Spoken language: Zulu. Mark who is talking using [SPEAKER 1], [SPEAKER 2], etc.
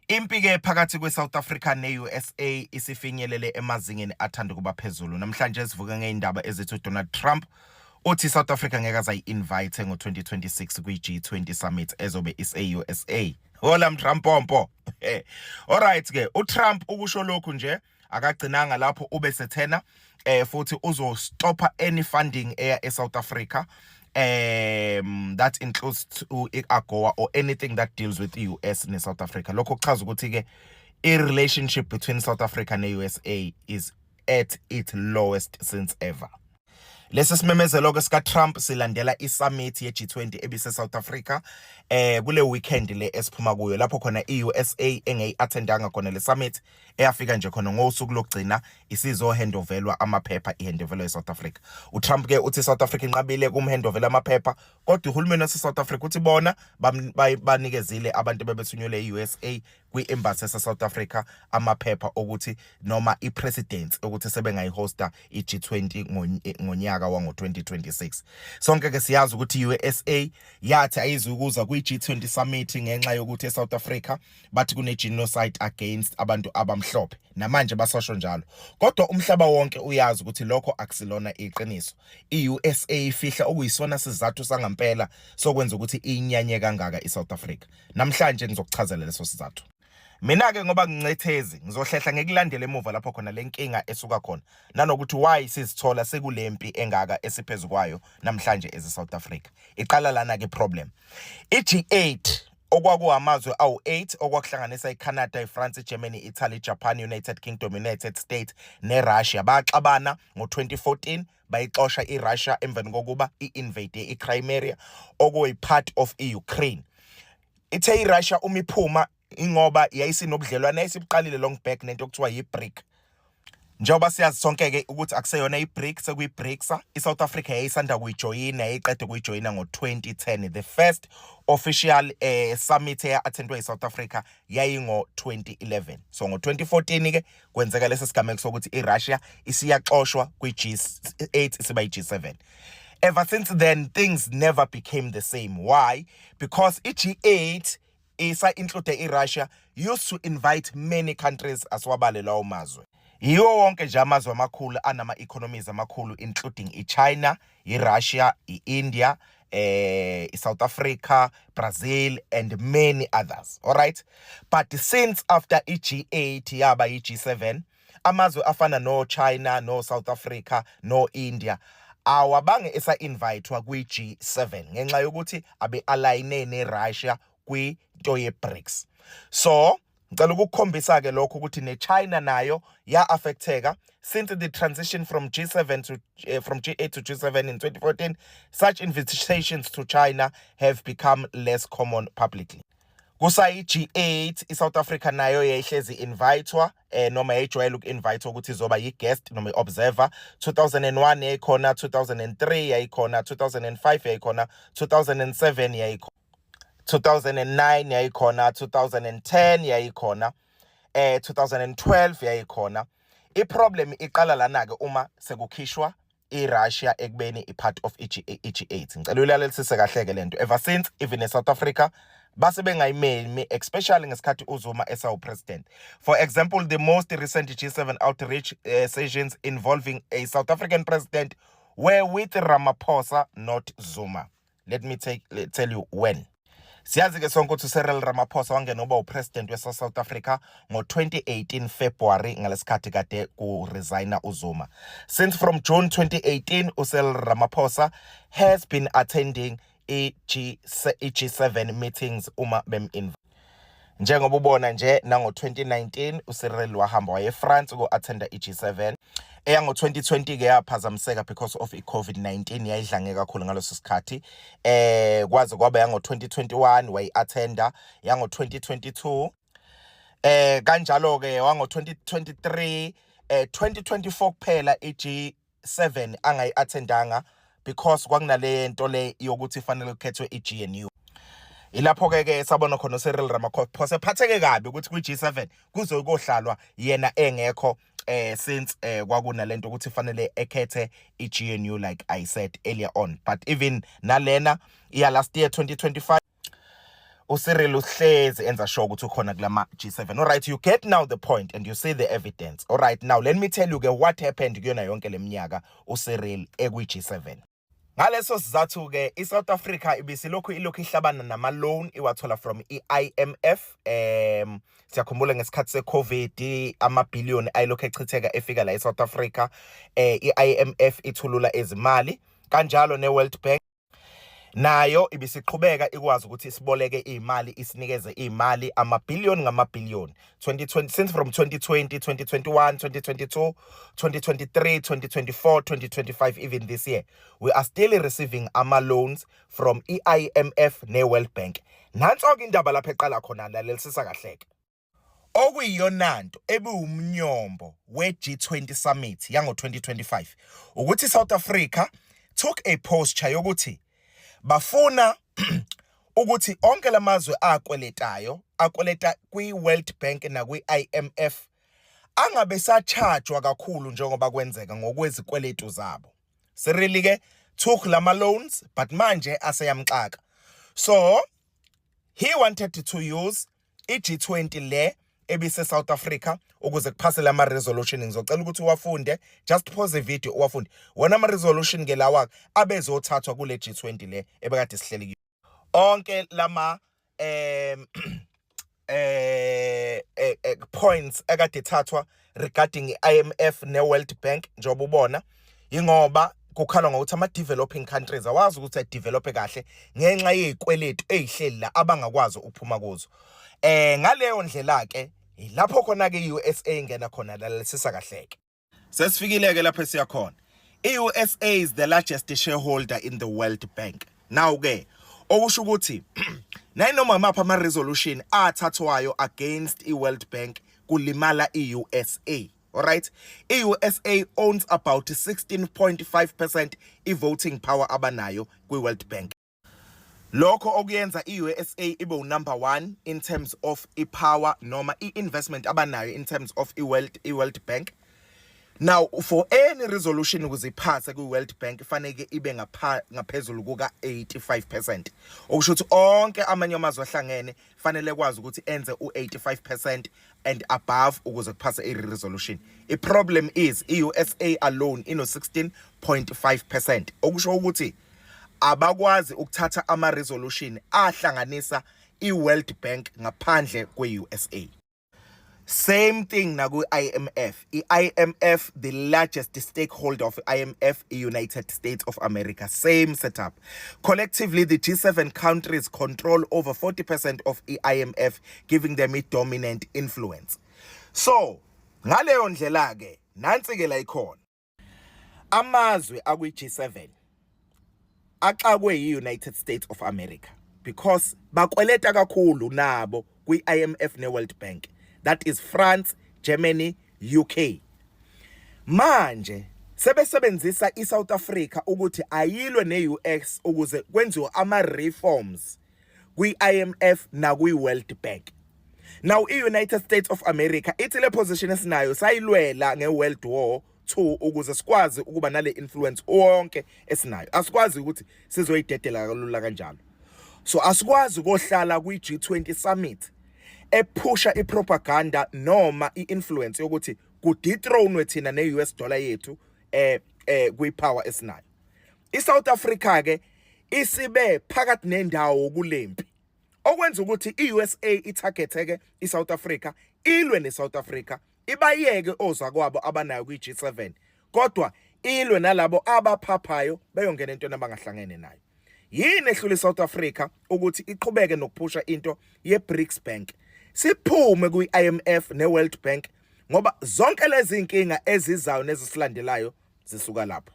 [SPEAKER 1] Impi-ke phakathi kwe-South Africa ne-USA isifinyelele emazingeni athanda ukuba phezulu. Namhlanje sivuke ngey'ndaba ezithi uDonald Trump uthi South Africa ngeke azayi-invite ngo-2026 kwi-G20 summit ezobe ise-USA. Hola Mtrampompo. Alright ke, uTrump ukusho lokhu nje akagcinanga lapho, ube sethena futhi uzostopha any funding eya eSouth Africa that includes to AGOA or anything that deals with the US ne South Africa. Lokho kuchaza ukuthi ke i relationship between South Africa ne USA is at its lowest since ever. Lesi simemezelo ke sika Trump silandela i-summit ye-G20 ebise South Africa kule weekend le esiphuma kuyo, lapho khona i-USA engeyi-attendanga khona le summit, eyafika nje khona ngosuku lokugcina isizohandovelwa amaphepha, ihandovelwa eSouth Africa. uTrump ke uthi South Africa inqabile kumhandovela amaphepha, kodwa uhulumeni wase South Africa uthi bona banikezile abantu bebethunyelwe e-USA kwi-embassy yase South Africa amaphepha okuthi noma i-presidency ukuthi sebengayihosta i-G20 ngonyaka wango-2026. Sonke ke siyazi ukuthi i-USA yathi ayizukuza kwi-G20 summit ngenxa yokuthi eSouth Africa bathi kune-genocide against abantu abamhlophe. Namanje basasho njalo, kodwa umhlaba wonke uyazi ukuthi lokho akusilona iqiniso. I-USA ifihla okuyisona sizathu sangampela sokwenza ukuthi inyanye kangaka iSouth Africa. Namhlanje ngizokuchazela leso sizathu. Mina ke, ngoba ngincethezi, ngizohlehla ngikulandela emuva lapho khona lenkinga esuka khona nanokuthi why sizithola sekulempi engaka esiphezulu kwayo namhlanje eze South Africa. Iqala lana ke problem. I-G8, okwakuwamazwe awu-8 okwakuhlanganisa iCanada, iFrance, iGermany, Italy, Japan, United Kingdom, United States neRussia, baxabana ngo-2014, bayixosha iRussia emveni kokuba i-invade iCrimea, okuyi-part of i-Ukraine. Ithe iRussia uma iphuma, ingoba yayisinobudlelwane yayisibuqalile long back nento okuthiwa yi-BRIC. Njengoba siyazi sonke-ke ukuthi akuseyona i-BRIC, sekuyi-BRICS. I-South Africa yayisanda kuyijoyina, yayiqede kuyijoyina ngo-2010. The first official summit eya-attendwe i-South Africa yayingo-2011. So ngo-2014-ke kwenzeka lesi sigameko sokuthi i-Russia isiyaxoshwa kwi-G8, isiba i-G7. Ever since then things never became the same. Why? Because i-G8 isa-include i-Russia used to invite many countries. Asiwabale lawo mazwe. Yiwo wonke nje amazwe amakhulu anama-economies amakhulu, including i-China, i-Russia, i-India, i-South Africa, Brazil and many others. All right, but since after i-G8 yaba i-G7, amazwe afana no-China, no-South Africa, no-India awabange esa-invitwa kwi-G7 ngenxa yokuthi abe-align ne-Russia kwinto ye-BRICS. So ngicela ukukukhombisa ke lokho ukuthi ne-China nayo ya-affecteka. Since the transition from G7 to from G8 to G7 in 2014, such invitations to China have become less common publicly. Kusayi G8, iSouth Africa nayo yayihlezi invitewa noma yayijwayele uku-invite ukuthi izoba yi-guest noma i-observer. 2001 yayikhona, 2003 yayikhona, 2005 yayikhona, 2007 yayikhona, 2009 yayikhona, 2010 yayikhona, 2012 yayikhona. I-problem iqala lana ke uma sekukhishwa iRussia ekubeni i-part of i-G8. Ngicela uyilalelisise kahle ke lento. Ever since, even eSouth Africa base bengayimemi, especially ngesikhathi uZuma esawu-president. For example, the most recent G7 outreach sessions involving a South African president were with Ramaphosa, not Zuma. Let me tell you when. Siyazi ke sonke ukuthi uCyril Ramaphosa wangena uba upresident wase South Africa ngo-2018 February, ngalesikhathi kade ku-resigna uZuma. Since from June 2018, uCyril Ramaphosa has been attending i-G7 meetings uma bem. Njengoba ubona nje, nango-2019 uCyril wahamba waye eFrance uku-attenda i-G7. Eyango-2020 ke yaphazamiseka because of i-COVID-19, yayidlange kakhulu ngaleso sikhathi. Kwaze kwaba yango-2021 wayi-attenda, yango-2022 kanjalo ke, wango-2023, 2024 kuphela i-G7 angayi-attendanga because kwakunale nto le yokuthi fanele kukhethwe i-GNU. Ilapho ke ke sabona khona uCyril Ramaphosa ephatheke kabi ukuthi kwi-G7 kuzokohlalwa yena engekho, since kwakunalento ukuthi fanele ekhethe i-GNU, like I said earlier on. But even nalena iya last year 2025, uCyril uhlezi enza sure ukuthi ukhona kulama G7. All right, you get now the point and you see the evidence. All right, now let me tell you ke what happened kuyona yonke leminyaka uCyril ekwi G7. Ngaleso sizathu ke iSouth Africa ibisilokhu ilokhu ihlabana nama loan iwathola from iIMF. Siyakhumbula ngesikhathi seCovid, amabhiliyoni ayilokhu echitheka efika la eSouth Africa, iIMF ithulula ezimali kanjalo, neWorld Bank nayo ibisiqhubeka ikwazi ukuthi isiboleke imali, isinikeze imali, amabhiliyoni ngamabhiliyoni 2020, since from 2020, 2021, 2022, 2023, 2024, 2025, even this year we are still receiving ama loans from iIMF neWorld Bank. Nanso ke indaba lapha eqala khona, lalelisisa kahleke. Okuyiyonanto ebiwumnyombo we-G20 summit yango-2025 ukuthi South Africa took a posture yokuthi bafuna ukuthi onke lamazwe akweletayo, akweleta kwi-World Bank nakwi-IMF, angabe sachajwa kakhulu njengoba kwenzeka ngokwezikweletu zabo. Cyril ke took lama loans, but manje aseyamxaka, so he wanted to use i-G20 le ebise South Africa ukuze kuphase lama resolution. Ngizocela ukuthi uwafunde, just pause video uwafunde wona ama resolution ke lawa abezothathwa kule G20 le ebekade sihleli kuyo. Onke lama points akade ethathwa regarding i-IMF ne-World Bank, njengoba ubona, ingoba kukhalwa ngokuthi ama developing countries awazi ukuthi adevelope kahle ngenxa yezikweletu ezihleli la abangakwazi ukuphuma kuzo. Ngaleyo ndlela ke lapho khona ke i-USA ingena khona. Lalelisisa kahleke, sesifikile ke lapho esiya khona. I-USA is the largest shareholder in the World Bank now ke, okusho ukuthi nayinoma amaphi ama resolution athathwayo against i-World Bank kulimala i-USA. Alright, i-USA owns about 16.5% i-voting power abanayo kwi-World Bank. Lokho okuyenza i-USA ibe unumber 1 in terms of i-power noma i-investment abanayo in terms of i-World Bank. Now, for any resolution ukuze iphase kwi-World Bank, faneke ibe ngaphezulu kuka 85%, okusho ukuthi onke amanye amazwe ahlangene fanele kwazi ukuthi enze u85% and above ukuze kuphase i-resolution. I-problem is i-USA alone ino 16.5%, okusho ukuthi abakwazi ukuthatha ama resolution ahlanganisa i-World Bank ngaphandle kwe-USA. Same thing naku-IMF. I-IMF, the largest stakeholder of IMF, i-United States of America. Same setup. Collectively, the G7 countries control over 40% of i-IMF, giving them a dominant influence. So, ngaleyo ndlela ke, nansi ke la ikhona. Amazwe akwi-G7 axakwe yi-United States of America because bakweleta kakhulu nabo kwi-IMF ne-World Bank. That is France, Germany, UK. Manje sebesebenzisa iSouth Africa ukuthi ayilwe ne-US ukuze kwenziwe ama reforms kwi-IMF nakwi-World Bank. Now i-United States of America ithi le position esinayo sayilwela nge-World War 2 ukuze sikwazi ukuba nale influence wonke esinayo. Asikwazi ukuthi sizoyidedela kalula kanjalo. So asikwazi kohlala kwi-G20 summit ephusha ipropaganda noma i-influence yokuthi kudethronewe thina ne-US dollar yethu kwi-power esinayo. ISouth Africa ke isibe phakathi nendawo kulempi, okwenza ukuthi iUSA itargete ke iSouth Africa, ilwe neSouth Africa, ibayeke ozakwabo abanayo kwiG7, kodwa ilwe nalabo abaphaphayo beyongena entweni abangahlangene nayo. Yini ehlula iSouth Africa ukuthi iqhubeke nokuphusha into yeBRICS Bank, siphume kwi-IMF neWorld Bank, ngoba zonke lezi inkinga ezizayo nezisilandelayo zisuka lapho?